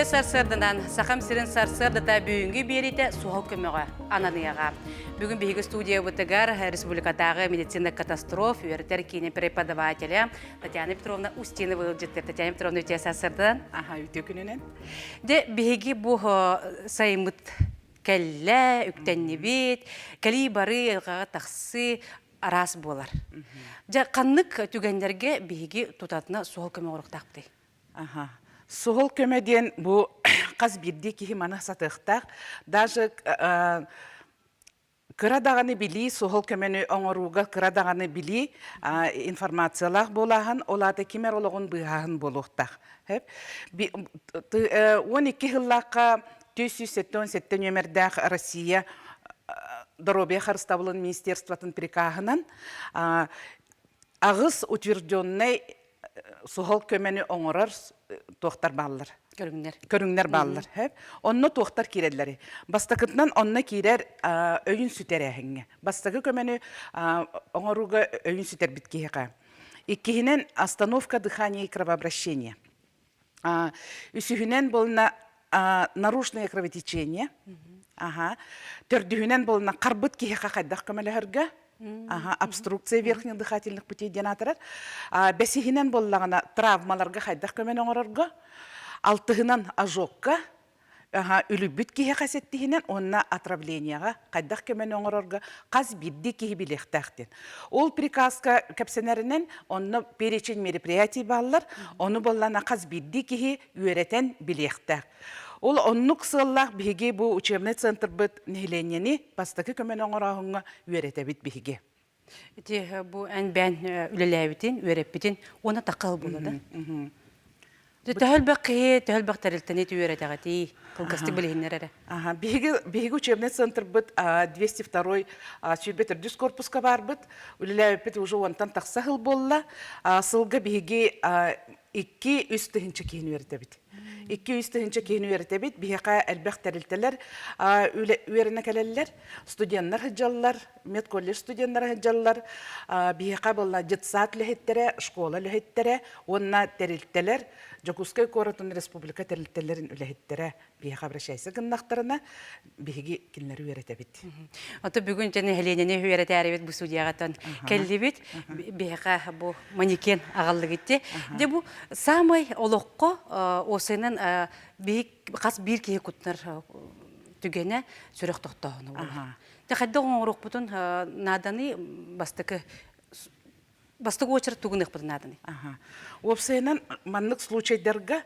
Үтүө сарсыарданан Сахам сирин сарсыардата бүгүҥҥү биэриитэ суһал көмөҕө ананыаҕа. Бүгүн биһиги студиябытыгар республикатааҕы медицина катастроф үөрэтэр киинин преподавателэ Татьяна Петровна Устинова ыалдьыттар. Татьяна Петровна үтүө сарсыарданан. Аха, үтүө күнүнэн. Дьэ, биһиги бу сайыммыт кэллэ, үктэннибит, кэлии барыы, айылҕаҕа тахсыы араас буолар. Дьэ, ханнык түгэннэргэ биһиги тутатына суһал көмө оҥоруохтаахпытый? Аха. Суһал көмө диэн бу хас биирдии киһи маны сатыахтаах. Даже кыра даҕаны билии суһал көмөнү оҥорууга кыра даҕаны билии информациялаах буолааһын, ол аата ким эр олоҕун быыһааһын буолуохтаах. 12 сыллаахха 477 нүөмэрдээх Россия доруобуйа харыстабылын министерствотын прикаһынан аҕыс утвержденнай суһал көмөнү оҥорор туохтар бааллар. Көрүҥнэр. Көрүҥнэр бааллар. Онно туохтар киирэллэри. Бастакытынан онно киирэр өйүн сүтэрээһиҥҥэ. Бастакы көмөнү оҥорууга өйүн сүтэрбит киһиэхэ. Иккиһинэн остановка дыхания и кровообращения. Үсүһүнэн буолна наружное кровотечение. Аха. Төрдүһүнэн буолна харбыт киһиэхэ хайдах көмөлөһөргө. Аха, обструкция верхних дыхательных путей диэн аатырар. Бэсиһинэн буоллаҕына травмаларга хайдах көмөнү оҥорорго. Алтыһынан ожогка үлүйбүт киһиэхэ сэттиһинэн уонна отравлениеҕа хайдах көмөнү оҥорорго хас биирдии киһи билиэхтээх диэн. Ол приказка кэпсэнэринэн онно перечень мероприятий бааллар, ону буоллаҕына хас биирдии киһи үөрэтэн билиэхтээх. Ол оннук сыаллаах биһиги бу учебный центрбыт нэһилиэнньэни бастакы көмөнү оҥорооһуҥҥа үөрэтэбит биһиги. Ити бу эн бэйэн үлэлээбитин, үөрэппитин уонна такал буолла да? Төһө элбэх киһи, төһө элбэх тэрилтэни үөрэтэҕитий? Кылгастык билиһиннэр эрэ. Аха, биһиги биһиги учебный центрбыт 202 сүүрбэ корпуска барбыт. Үлэлээбиппит уже уонтан тахса сыл буолла. Сылга биһиги 2-3 тыһыынча киһини үөрэтэбит. 2-3 тыһыынча киһини үөрэтэбит. Биһиэхэ элбэх тэрилтэлэр үөрэнэ кэлэллэр. Студеннар сылдьаллар, медколледж студеннара сылдьаллар. Биһиэхэ буолла детсад үлэһиттэрэ, школа үлэһиттэрэ уонна тэрилтэлэр, Дьокуускай куоратын республика тэрилтэлэрин үлэһиттэрэ биһиэхэ обращайся гыннахтарына, биһиги кинилэри үөрэтэбит. Ото бүгүн дьэ нэһилиэнньэни үөрэтээрибит бу студияҕа кэллибит. Биһиэхэ бу манекен аҕаллыгыт Дьэ бу самай олоххо осынан хас биир киһи куттар түгэнэ сүрэх тохтооһуна буолар. Дьэ хайдах оҥоруохпутун нааданы бастакы бастакы уочарат тугун ыахпытын нааданы. Уопсайынан маннык случайдарга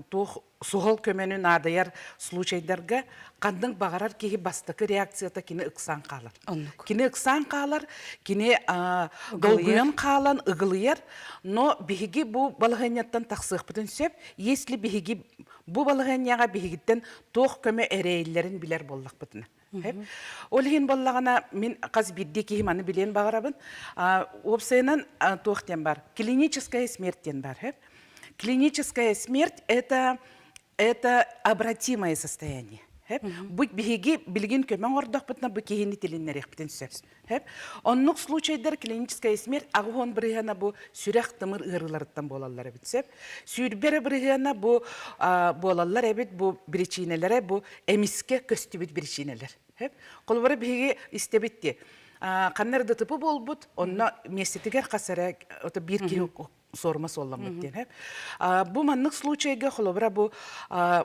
туох суһал көмөнү наадайар случайдарга ханнык баҕарар киһи бастакы реакцията кини ыксаан хаалар. Кини ыксаан хаалар, кини долгуйан хаалан ыгылыйар, но биһиги бу балаһыанньаттан тахсыахпытын сөп, если биһиги бу балаһыанньаҕа биһигиттэн туох көмө эрэйиллэрин билэр буоллахпытына. Ол иһин буоллаҕына мин хас биирдии киһи маны билиэн баҕарабын. Уопсайынан туох диэн бар? Клиническая смерть диэн бар. Клиническая смерть это это обратимое состояние. Бу биһиги билигин көмө оҥордохпутуна бу киһини тилиннэриэхпитин сөп. Оннук случайдар клиническая смерть аҕыс бырыһыана бу сүрэх-тымыр ыарыыларыттан буолаллар эбит сөп. Сүүрбэ эрэ бырыһыана бу буолаллар эбит бу биричиинэлэрэ бу эмискэ көстүбүт биричиинэлэр. Холобура биһиги истэбит дии. Ханна эрэ ДТП буолбут, онно миэстэтигэр хас эрэ биир киһи суорума суолламмыт диэн. Бу маннык случайга холобура бу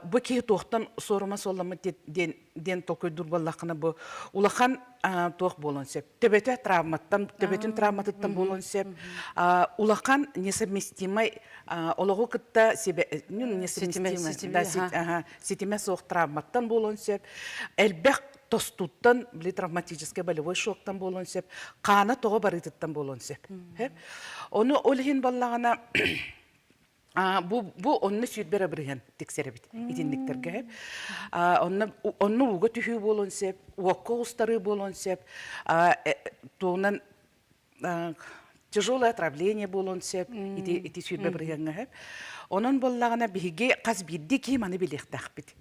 бу киһи туохтан суорума суолламмыт диэн диэн толкуйдуур буоллаххына бу улахан туох буолуон сөп. Төбөтө травматтан, төбөтүн травматыттан буолуон сөп. Улахан несовместимай олоҕу кытта несовместимай ситимэ суох травматтан буолуон сөп. Элбэх тостууттан, били травматическай болевой шоктан буолуон сөп, хаана тоҕо барыытыттан буолуон сөп. Ону ол иһин баллаҕына бу бу онно сүүрбэ эрэ бырыһыан тиксэрэбит итинниктэргэ. Онно онно ууга түһүү буолуон сөп, уокка оҕустарыы буолуон сөп, тугунан. Тяжелое отравление буолуон сөп, ити ити 20 бырыһыаҥҥа сөп. Онон буоллаҕына биһиги хас биирдии киһи маны билиэхтээхпит.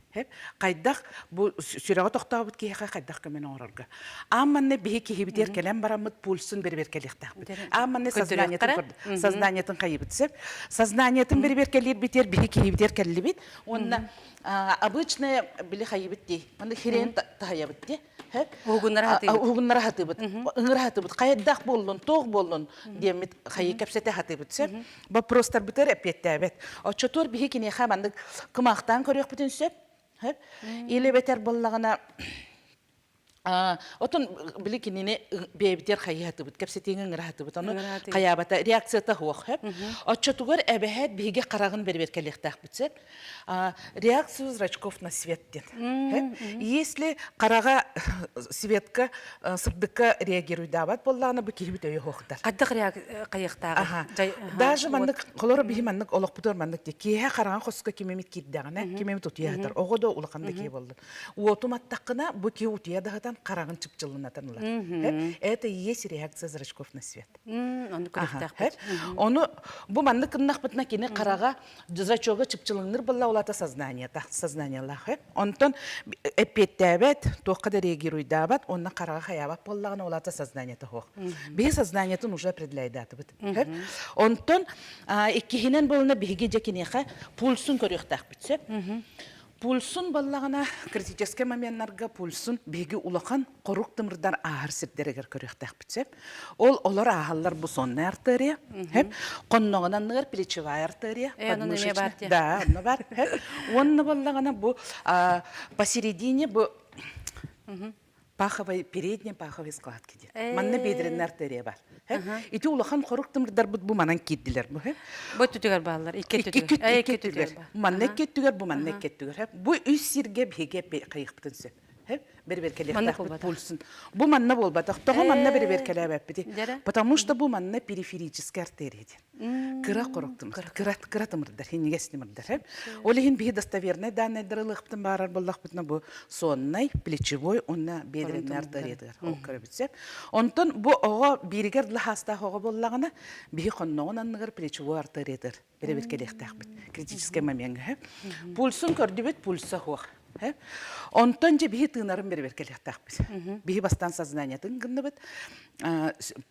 Хайдах бу сүрэҕэ тохтообут киһиэхэ хайдах көмөнү оҥорорго. Аан манна биһи киһибитигэр кэлэн бараммыт пульсун бэрэбиэркэлиэхтээхпит. Аан манна сознаниетын сознаниетын хайыбыт сөп. Сознаниетын бэрэбиэркэлиирбитигэр биһи киһибитигэр кэллибит. Уонна обычная били хайыбыт дии. Манна хирен таһайабыт дии. Уһугуннара хатыыбыт. Уһугуннара хатыыбыт. Ыҥыра хатыыбыт. Хайдах буоллун, туох буоллун диэммит хайы кэпсэтэ хатыыбыт сөп. Вопростарбытыгар эппиэттээбэт. Оччотугар биһи киниэхэ маннык кымаахтаан көрүөхпүтүн сөп. Или бэтэр буоллаҕына отон били кинини бэйэбитигэр хайыһатыбыт, кэпсэтииҥи ыҥыраһатыбыт, ону хайаабата реакцията суох. Оччотугар эбэһээт биһиги хараҕын бэрэбиэркэлиэхтээхпит сөп. Реакцию зрачков на свет диэн. Если хараҕа светка сырдыкка реагируйдаабат буоллаҕына бу киһибит өйө суохтар. Хайдах хайыахтааҕый? Даже маннык холоро биһи маннык олохпутугар маннык дии. Киэһэ хараҥа хоско ким эмит киирдэҕинэ, ким эмит утуйа сытар. Оҕо да улахан да киһи буоллун. Уоту аттаххына бу киһи утуйа да сытан хараҕын чыпчылынатан ылар. Это и есть реакция зрачков на свет. Ону көрүөхтээхпит. Ону бу маннык гыннахпытына кини хараҕа зрачога чыпчылыҥныр буолла улата сознаниета, сознаниелаах. Онтон эппиэттээбэт, туохха да реагируйдаабат, онно хараҕа хайаабат буоллаҕына улата сознаниета суох. Биһи сознаниетын уже определяйдаатыбыт. Онтон иккиһинэн буолна биһиги дьэ киниэхэ пульсун көрүөхтээхпит сөп. Пульсун баллаҕына критическэй моменнарга пульсун биһиги улахан хорук тымырдар ааһар сирдэригэр көрүөхтээхпит сөп. Ол олор ааһаллар бу сонная артерия, хөп. Хонноҕун анныгар плечевая артерия, подмышечная. Да, онно бар. Уонна баллаҕына бу посередине бу паховой передняя паховой складки диэн. Манна бедренная артерия бар. Ити улахан хорук тымырдарбыт бу манан киирдилэр бу. Бу өттүгэр бааллар, икки өттүгэр. Икки өттүгэр. Манна икки өттүгэр, бу манна икки өттүгэр. Бу үс сиргэ биһиги хайыхпытын сөп. Бэрэбиэркэлиэхтээхпит пульсун. Бу манна буолбатах. Тоҕо манна бэрэбиэркэлээбэппитий? Потому что бу манна периферическая артерия диэн. Кыра хорук тымыр, кыра, кыра тымырдар, хинньигэс тымырдар. Ол иһин биһи достовернай даннайдары ылыахпытын баарар буоллахпытына бу соннай, плечевой уонна бедренный артериятыгар ол көрөбүт сөп. Онтон бу оҕо бииригэр лаһаастаах оҕо буоллаҕына биһи хонноҕун анныгар плечевой артериятыгар бэрэбиэркэлиэхтээхпит критическэй момеҥҥа. Пульсун көрдүбүт, пульса суох. Онтон дьэ биһи тыынарын бэрэбиэркэлиэхтээхпит. Биһи бастаан сознаниетын гынныбыт,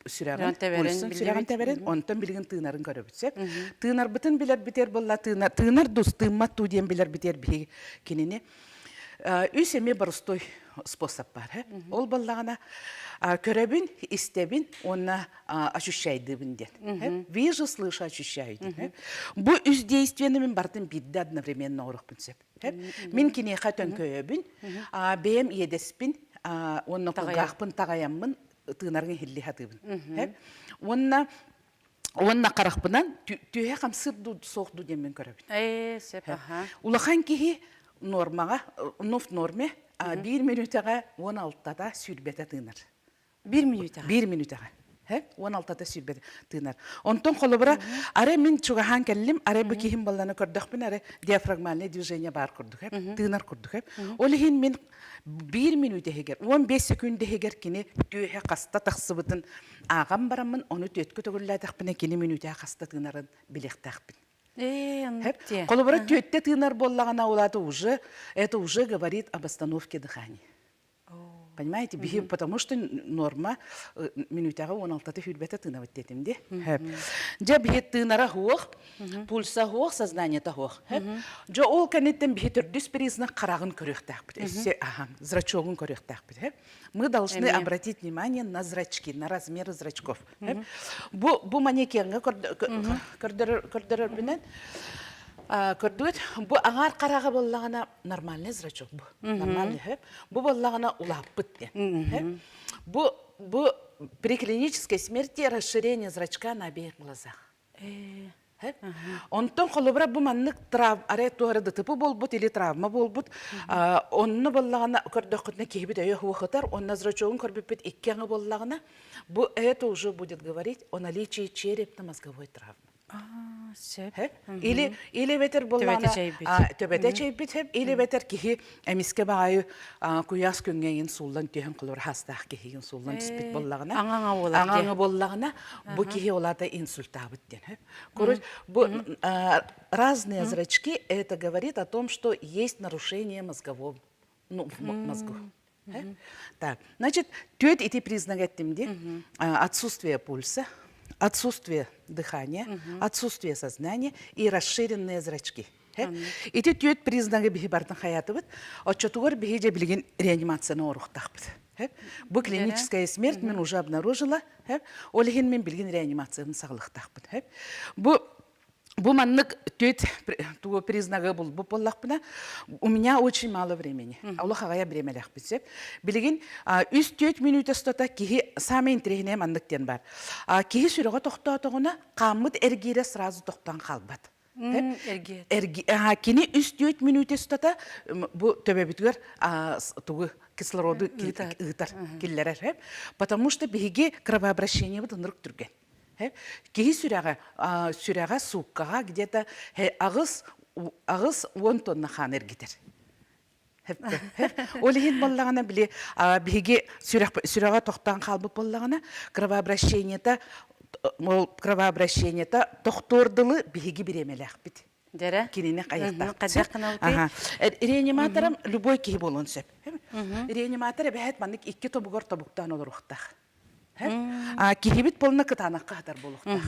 сүрэҕин пульсун сүрэҕин тэбэрин, онтон билигин тыынарын көрөбүт сөп. Тыынарбытын билэрбитигэр буолла тыынар, тыынар дус, тыыммат дуу диэн билэрбитигэр биһиги кинини үс эмиэ боростуой способ бар. Ол буоллаҕына көрөбүн, истэбин уонна ощущайдыыбын диэн. Вижу, слышу, ощущаю диэн. Бу үс действиени мин барытын биирдэ одновременно оҥоруохпун сөп. Мин киниэхэ төҥкөйөбүн, бэйэм иэдэспин уонна кулгаахпын таҕайаммын тыынарын иһиллии сатыыбын. Уонна уонна харахпынан түөһэ хамсыыр дуу суох дуу диэммин көрөбүн. Ээ, сөп, аха. Улахан киһи нормаҕа, ну в норме, биир мүнүүтэҕэ 16-та 20-тэ тыынар. Биир мүнүүтэҕэ? Биир мүнүүтэҕэ. 16-та 20 тыынар. Онтон холобура, арай мин чугаһаан кэллим, арай бу киһим балланы көрдөхпүн, арай диафрагмальное движение баар курдук, тыынар курдук. Ол иһин мин биир мүнүүтэ иһигэр, 15 секүндэ иһигэр кини түөһэ хаста тахсыбытын ааҕан бараммын, ону түөткэ төгүллээтэхпинэ кини мүнүүтэҕэ хаста тыынарын билиэхтээхпин. Ээ, Холобура, түөттэ тыынар буоллаҕына, ол аата уже, это уже говорит об остановке дыхания. Понимаете, биһи потому что норма мүнүүтэҕэ 16-та сүүрбэтэ тыынабыт диэтим дии. Дьэ биһи тыынара суох, пульса суох, сознаниета суох. Дьэ ол кэнниттэн биһи төрдүс признак хараҕын көрүөхтээхпит. Өссө аха, зрачогун көрүөхтээхпит. Мы должны обратить внимание на зрачки, на размеры зрачков. Бу бу манекеҥҥа көрдөрөрбүнэн көрдүгүт бу аҥаар хараҕа буоллаҕына нормальный зрачок бу. Нормальный Бу буоллаҕына улааппыт диэн. Бу бу при клинической смерти расширение зрачка на обеих глазах. Онтон холобура бу маннык трав арай туора ДТП буолбут или травма буолбут онно буоллаҕына көрдөххүтүнэ киһибит өйө хуохытар онно зрачогун көрбүппүт икки аҥы буоллаҕына бу это уже будет говорить о наличии черепно-мозговой травмы. Сөп. Или или эбэтэр буоллаҕына төбөтө эчэйбит хэп или эбэтэр киһи эмискэ баҕайы куйаас күҥҥэ иҥин сууллан түһэн холор хаастаах киһигин сууллан түспүт буоллаҕына аҥаҥа буоллаҕына бу киһи олата инсультаабыт диэн хэп. Короче, бу разные зрачки это говорит о том, что есть нарушение мозгового ну, мозгу. Так, значит, түөрт ити признак эттим ди. Отсутствие пульса, отсутствие дыхания, отсутствие сознания и расширенные зрачки. Ити түөрт признагы биһи бартын хаятыбыт. Отчетугар биһи же билигин реанимацияны оруктахпыт. Бу клиническая смерть мен уже обнаружила. Ол иһин мен билигин реанимацияны саҕалыктаахпыт. Бу Бу маннык түөт тугу признагы булбут буоллахпына, у меня очень мало времени. Олох аҕыйах бириэмэлээхпит сөп. Билигин үс түөт мүнүүтэ устата киһи саамай интэриэһинэй маннык диэн баар. Киһи сүрэҕэ тохтоотоҕуна, хааммыт эргиирэ сразу тохтоон хаалбат. Кини үс түөт мүнүүтэ устата бу төбөбүтүгэр тугу кислороду ыытар киллэрэр. Потому что биһиги кровообращениебыт ынырык түргэн. Киһи сүрэҕэ сүрэҕэ сууккаҕа где-то 80 тонна хаан эргитэр. Ол иһин буоллаҕына били биһиги сүрэҕэ тохтоон хаалбыт буоллаҕына кровообращениета ол кровообращениета тохтуор дылы биһиги бириэмэлээхпит. Дьэрэ. Кинини хайыахтаахпыт. Реаниматором любой киһи буолуон сөп. Реаниматор эбэһээт маннык икки тобугар тобуктаан олоруохтаах. Киһибит полно кытаанахха сытар буолуохтаах.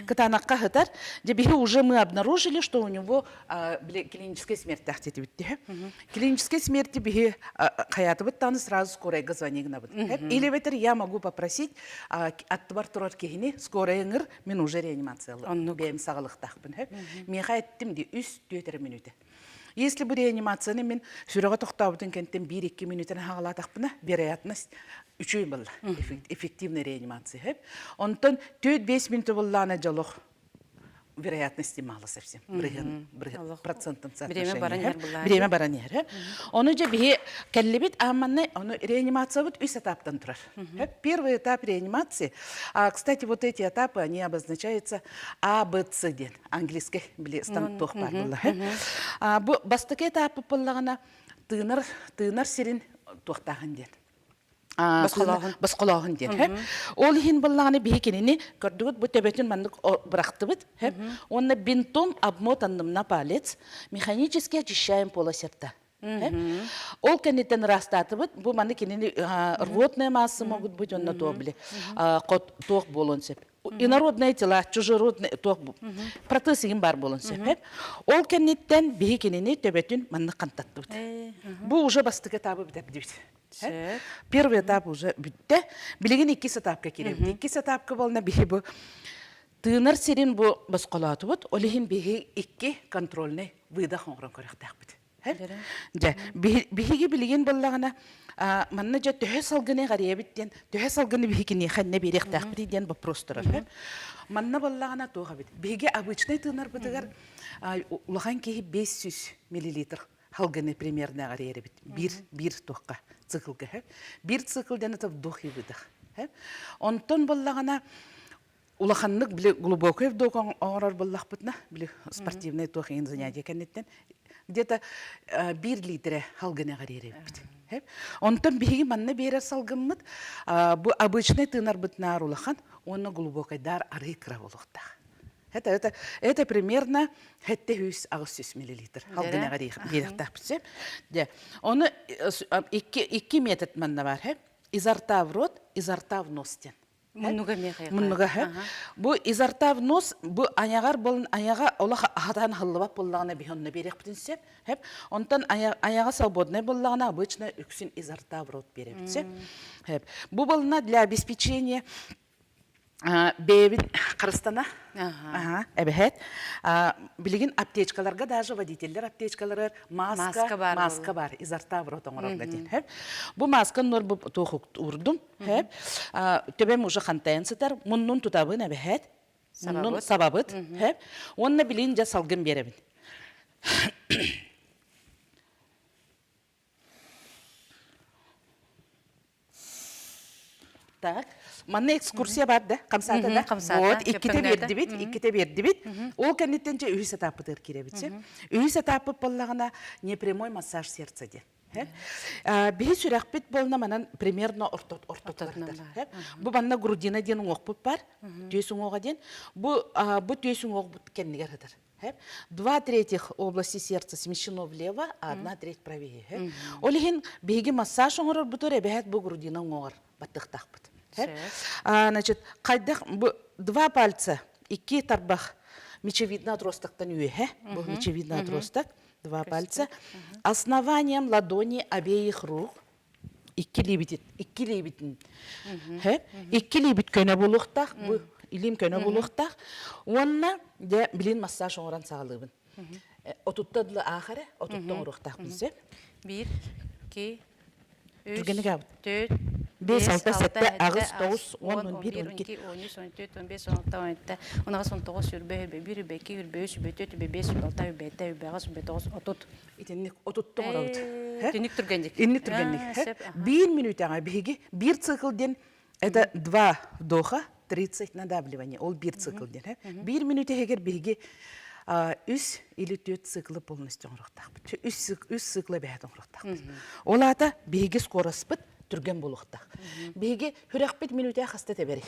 Кытаанахха сытар. Дьэ биһи уже мы обнаружили, что у него клиническая смерть диэтибит Клиническая смерти биһи хаятыбыт даҕаны сразу скорайга звони гынабыт. Или эбэтэр я могу попросить аттыбар турар киһини скорая ыҥыр мин уже реанимациялы бэйэм саҕалыктаахпын. Миэхэ эттим ди үс түөрт эрэ мүнүүтэ. Если бу реанимацияны мин сүрэҕэ тохтообутун кэнтэн биир-икки мүнүүтэн хаҕалаатахпына, вероятность үчүгэй буолла. Эффективная реанимация. Онтон 4-5 мүнүүтэ буоллаҕына дьолох вероятности мало совсем. Бырыһын, процентом соотношение. Время баран иһэр. Ону же биһи кэллибит ааманнай, ону реанимациябыт үс этаптан турар. Первый этап реанимации. А, кстати, вот эти этапы, они обозначаются А, Б, С диэн. Английский били туох баар буолла. Бу бастакы этапы буоллаҕына тыынар тыынар сирин туохтааһын диэн. Босхолооһун диэн. Ол иһин буоллаҕына биһи кинини көрдүгүт бу төбөтүн маннык бырахтыбыт. Уонна бинтом обмотанным на палец механически очищаем полость рта. Ол кэнниттэн ыраастаатыбыт. Бу маны кинини рвотная масса могут быть онно туох били туох буолуон сөп. Инородные тела, чужеродные туох протез игин бар буолуон сөп. Ол кэнниттэн биһи кинини төбөтүн маннык хантаттыбыт. Бу уже бастакы этабы бүтэрдибит. Первый этап уже бүттэ. Билигин иккис этапка киирэбит. Иккис этапка буолна биһи бу тыынар сирин бу босхолоотубут. Ол иһин биһи икки контрольный выдох оҥорон көрүөхтээхпит. Дьэ, биһиги билигин буоллаҕына, манна дьэ төһө салгыны эҕэрийэбит диэн, төһө салгыны биһи киниэхэ иннэ биэриэхтээхпитий диэн вопрос турар. Манна буоллаҕына туох эбит? Биһиги обычный тыынарбытыгар улахан киһи 500 миллилитр салгыны примерно эҕэрийэр эбит. Биир, биир туохха циклга. Биир цикл диэн это вдох и выдох. Онтон буоллаҕына улаханнык били глубокий вдох оҥорор буоллахпытына били спортивный туох иһин занятие кэнниттэн где-то биир литрэ салгын эҕэриэр эбиппит. Онтон биһиги манна биэрэр салгыммыт бу обычный тыынарбытынаар улахан уонна глубокайдаар арыы кыра буолуохтаах. Это, это, это примерно 700-800 миллилитр халгын эҕэриэхтээхпит. Дьэ, ону икки, икки метод манна бар. Изо рта в рот, изо рта в нос диэн. Муннуга эмиэ хайҕаан. Муннуга Бу изо рта в нос бу айаҕар буолан айаҕа олох аһатан аһыллыбат буоллаҕына биһи онно биэриэхпитин сөп. Хэп. Онтон айаҕа свободнай буоллаҕына обычно үксүн изо рта в рот биэрэбит сөп. Хэп. Бу буолна для обеспечения бэйэбин харыстана эбэһэт билигин аптечкаларга даже водителлэр аптечкаларыгар маска бар маска бар изо рта в рот оҥорорго диэн бу масканы нор бу туох уурдум Хэп. Төбөм уже хантайан сытар. Муннун тутабын эбэһэт. Муннун сабабыт. Хэп. Уонна билин дьэ салгын биэрэбин. Так, манна экскурсия бар да, хамсаата да. Хамсаата. Вот, иккитэ биэрдибит, иккитэ биэрдибит. Ол кэнниттэн дьэ үһүс этаппытыгар киирэбит. Үһүс этаппыт буоллаҕына непрямой массаж сердца диэн. Биһи сүрэхпит буолна манан примерно ортотунан. Бу манна грудина диэн уҥуохпут бар, түөс уҥуоҕа диэн. Бу бу түөс уҥуохпут кэннигэр сытар. Два третьих области сердца смещено влево, а одна треть правее. Ол иһин биһиги массаж оҥорорбутугар эбэһээт бу грудина уҥуоҕар баттыахтаахпыт. Значит, хайдах бу два пальца, икки тарбах мечевидный отростактан үөһэ, бу мечевидный отросток, два пальца, основанием ладони обеих рук, икки илиибитин, икки илиибитин, икки илиибит көнө буолуохтаах, бу илиим көнө буолуохтаах. Уонна дьэ билин массаж оҥорон саҕалыыбын. Отутта дылы аах эрэ, отутта оҥоруохтаахпын сөп. Биир, икки, Түргэнник үс, аабыт. төрт, Биэс, биэс, алта, алта, сэттэ, сэттэ, аҕыс, аҕыс, тоҕус, уон, уон, он он биир, биир, он он икки. икки, он үс, он төрт, он биэс, он алта, он сэттэ, он аҕыс, он тоҕус, сүүрбэ, сүүрбэ биир, сүүрбэ икки, сүүрбэ үс, сүүрбэ төрт, сүүрбэ биэс, сүүрбэ алта, сүүрбэ сэттэ, сүүрбэ аҕыс, сүүрбэ тоҕус, отут. Итинник отутта оҥоробут. Түнүк түргэнник. Инник түргэнник. Сөп. Биир мүнүүтэҕэ биһиги биир цикл диэн это два вдоха, 30 надавливание. Ол биир цикл диэн. Биир мүнүүтэ иһигэр биһиги үс или төрт циклы полностью оҥоруохтаахпыт. Үс, үс циклы эбэһээт оҥоруохтаахпыт. Ол аата биһиги скороспыт түргэн буолуохтаах. Биһиги сүрэхпит мүнүүтэ хаста тэбэрий?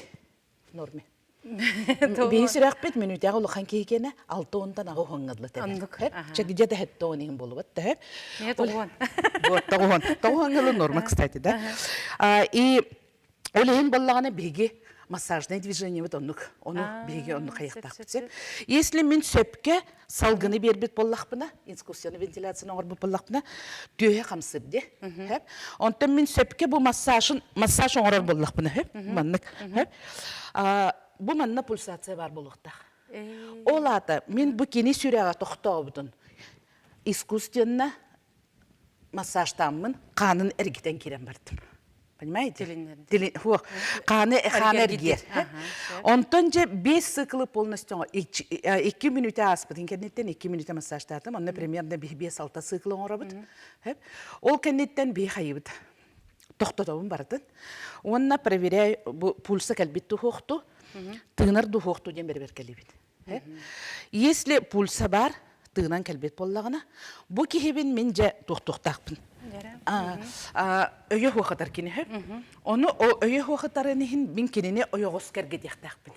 Норме. Биһи сүрэхпит мүнүүтэҕэ улахан киһи киэнэ алта уонтан аҕа уһуҥҥа тэбэр. Оннук. Чэ где-то хэттэ уон иһин буолубат тэһэр. Нет, уон. Вот, тоҕуһун. Тоҕуһун норма, кстати, да. И ол иһин буоллаҕына биһиги массажное движениебит оннук. Ону биһиги оннук хайыахтаахпыт сөп. Если мин сөпкө салгыны биэрбит буоллахпына, искусственный вентиляцияны оҥорбут буоллахпына, түөһэ хамсыр дии. Онтон мин сөпкө бу массажын массаж оҥорор буоллахпына, маннык. Бу манна пульсация баар буолуохтаах. Ол аата мин бу кини сүрэҕэ тохтообутун искусственно массажтааммын хаанын эргитэн киирэн бардым. Понимаете? Тилин, хааны хааны эргиэр. Онтон дьэ биэс циклы полностью икки мүнүүтэ ааспытын кэнниттэн икки мүнүүтэ массажтаатым. Онно примерно биэс алта циклы оҥоробут. Ол кэнниттэн бии хайыбыт. Тохтотобун барытын. Уонна проверяю бу пульса кэлбит дуһуохту, тыынар дуһуохту диэн бэрэбиэркэлиибит. Если пульса бар, тыынан кэлбит буоллаҕына, бу киһибин мин дьэ туохтуохтаахпын. Өйө хуохатар кини Ону өйө хуохатарын иһин мин кинини ойоҕос кэргэтиэхтээхпин.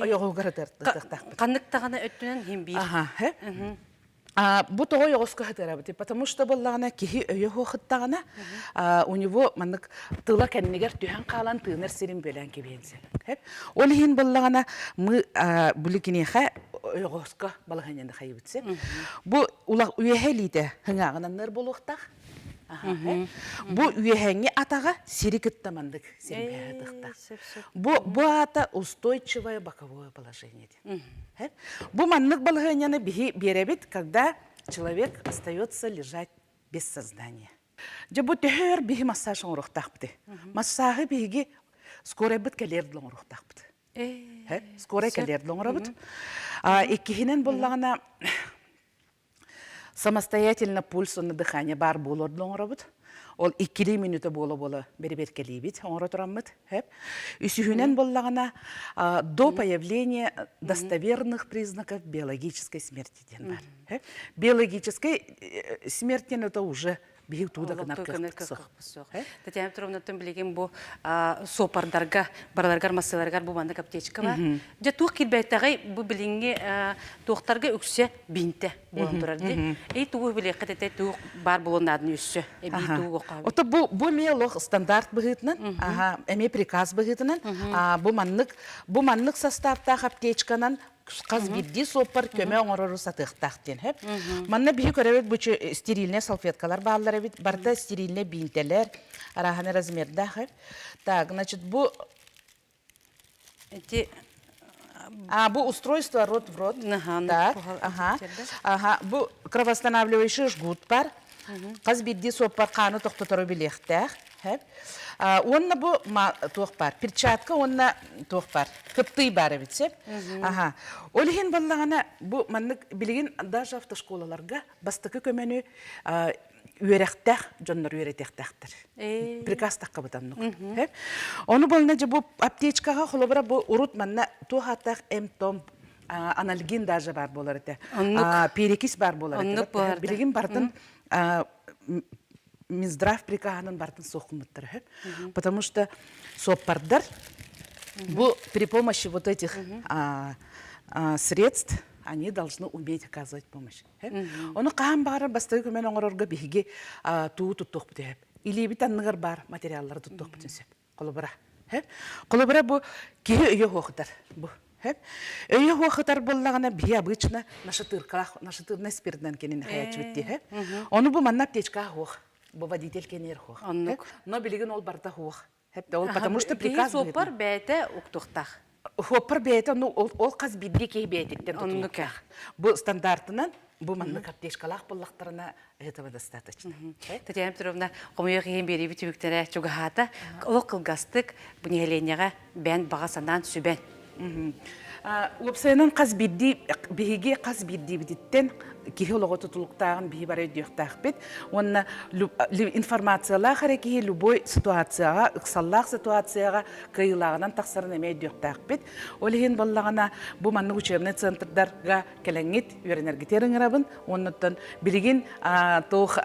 Ойоҕугар ытыахтаахпын. Ханнык даҕаны өттүнэн иһин биир. Бу тоҕо ойоҕоско сытыарабыт? Потому что буоллаҕына киһи өйө хуохыттаҕына у него маннык тыла кэннигэр түһэн хаалан тыынар сирин бүөлээн кэбиһэн сөп. Ол иһин буоллаҕына мы били киниэхэ ойоҕоско балаһыанньаны хайыбыт сөп. Бу үөһэ илиитэ хыҥааҕынан буолуохтаах. Бу үөһэҥҥи атаҕа сири кытта маннык сэрбэһэ Бу бу аата устойчивое боковое положение диэн. Бу маннык балаһыанньаны биһи биэрэбит, когда человек остается лежать без сознания. Дьэ бу төһө өр биһи массаж оҥоруохтаахпытый? Массааһы биһиги скорайбыт кэлиэр дылы оҥоруохтаахпыт. Скорай кэлиэр дылы оҥоробут. Иккиһинэн буллаҕына Самостоятельно пульс уонна дыхание баар буолуор дылы оҥоробут. Ол иккилии мүнүүтэ буола-буола бэрэбиэркэлиибит, оҥоро тураммыт. Үсүһүнэн буоллаҕына, до появления достоверных признаков биологической смерти диэн баар. Биологической смерть диэн это уже биһиги туу да гынар кыахпыт суох. Татьяна Петровнаттан билигин бу суопардарга, барыларыгар массыыларыгар бу маннык аптечка бар. Дьэ туох киирбэтэҕий бу билиҥҥи туохтарга үксэ биинтэ буолан турар дии. И тугу билиэххит этэ туох баар буолуон нааданы өссө эбии тугу оҕо Ото бу бу эмиэ олох стандарт быһыытынан, аха, эмиэ приказ быһыытынан, бу маннык бу маннык составтаах аптечканан хас биирдии суоппар көмө оҥорору сатыахтаах диэн сөп. Манна биһи көрөбүт бу стерильнай салфеткалар бааллар эбит. Барыта стерильнай биинтэлэр, арааһаны размердаах. Так, значит, бу Эти А, бу устройство рот в рот. Так, ага. Ага, бу кровоостанавливающий жгут бар. Хас биирдии суоппар хааны тохтотору билиэхтээх. Уонна бу туох бар? Перчатка уонна туох бар? Кыптый бар эбит сөп. Аха. Ол иһин баллаҕана бу маннык билигин даже автошколаларга бастакы көмөнү. үөрэхтээх дьоннор үөрэтиэхтээхтэр. Приказ таххабыт оннук. Ону буолна дьэ бу аптечкаҕа холобура бу урут манна туох ааттаах эм-том анальгин даже бар буолар этэ. Перекись бар буолар этэ. Билигин бартын Минздрав приказынан бартын суохкуммуттар. Потому что суоппардар бу при помощи вот этих средств они должны уметь оказывать помощь. Ону хаһан баҕарар бастакы көмөнү оҥорорго биһиги туу туттуохпут сөп. Илиибит анныгар баар материаллары туттуохпутун сөп. Холобура. Холобура бу киһи өйө хуохутар. Бу. Өйө хуохутар буоллаҕына биһи обычно нашатыркалаах нашатырный спиртынан кинини хаяччыбыт дии. Ону бу манна аптечка хуох. Бу водитель кенер хуох. Но билигин ол барыта хуох. Ол потому что приказ суоппар бэйэтэ уктуохтаах. Суоппар бэйэтэ ну ол хас биирдии киһи бэйэтиттэн тутулуктаах. Бу стандартынан бу маннык аптечкалаах буоллахтарына этого достаточно. Татьяна Петровна, хомойуох иһин биэриибит түмүктэрэ чугаһаата. Олох кылгастык бу нэһилиэнньэҕэ бэйэн баҕа санаан сүбэн. Уопсайынан хас биирдии биһиги хас биирдиибититтэн киһи олоҕо тутулуктааҕын биһи бары өйдүөхтээхпит. Уонна информациялаах эрэ киһи любой ситуацияҕа, ыксаллаах ситуацияҕа кыайыылааҕынан тахсарын эмиэ өйдүөхтээхпит. Ол иһин буоллаҕына бу маннык учебнай центрдарга кэлэҥҥит үөрэнэргитигэр ыҥырабын. Уоннаттан билигин туох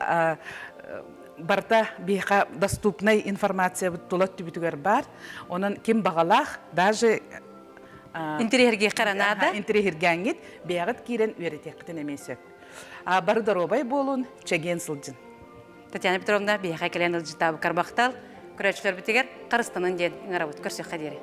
барыта биһиэхэ доступнай информациябыт тула өттүбүтүгэр баар. Онон ким баҕалаах, даже Интириэһиргиэххэ эрэ наада. Интириэһиргээҥҥит, бэйэҕит киирэн үөрэтиэххитин эмиэ сөп. Бары доруобай буолун, чэгиэн сылдьын. Татьяна Петровна, биһиэхэ кэлэн ыалдьыттаабыккар махтал. Көрөөччүлэрбитигэр харыстанын диэн ыҥырабыт. Көрсүөххэ диэри.